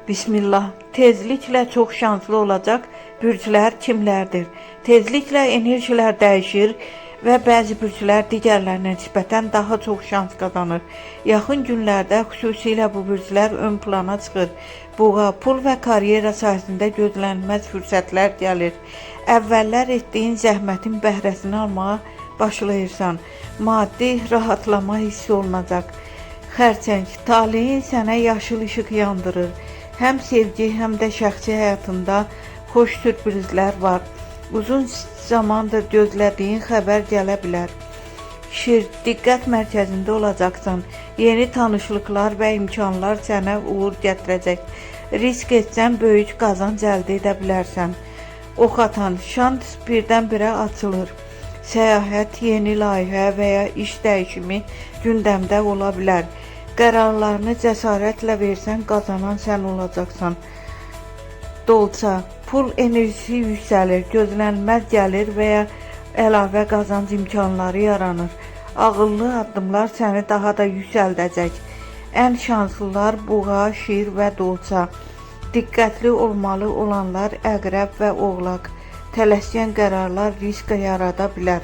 Bismillah. Tezliklə çox şanslı olacaq bürclər kimlərdir? Tezliklə enerjilər dəyişir və bəzi bürclər digərlərinə nisbətən daha çox şans qazanır. Yaxın günlərdə xüsusilə bu bürclər ön plana çıxır. Buğa, pul və karyera sahəsində gözlənilməz fürsətlər gəlir. Əvvəllər etdiyin zəhmətin bəhrəsini almağa başlayırsan. Maddi rahatlama hiss olunacaq. Xərçəng, taleyin sənə yaşıl işıq yandırır. Həm sevgi, həm də şəxsi həyatında xoş sürprizlər var. Uzun zamandır gözlədiyin xəbər gələ bilər. Şir, diqqət mərkəzində olacaqsan. Yeni tanışlıqlar və imkanlar sənə uğur gətirəcək. Risk etsən böyük qazanc əldə edə bilərsən. Ox atan, şans birdən-birə açılır. Səyahət, yeni layihə və ya iş dəyişimi gündəmdə ola bilər. Qərarlarını cəsarətlə versən, qazanan sən olacaqsan. Dolça, pul enerjisi yüksəlir, gözlənilməz gəlir və ya əlavə qazanc imkanları yaranır. Ağıllı addımlar səni daha da yüksəldəcək. Ən şanslılar buğa, şir və dolça. Diqqətli olmalı olanlar əqrəb və oğlaq. Tələskən qərarlar risk yarada bilər.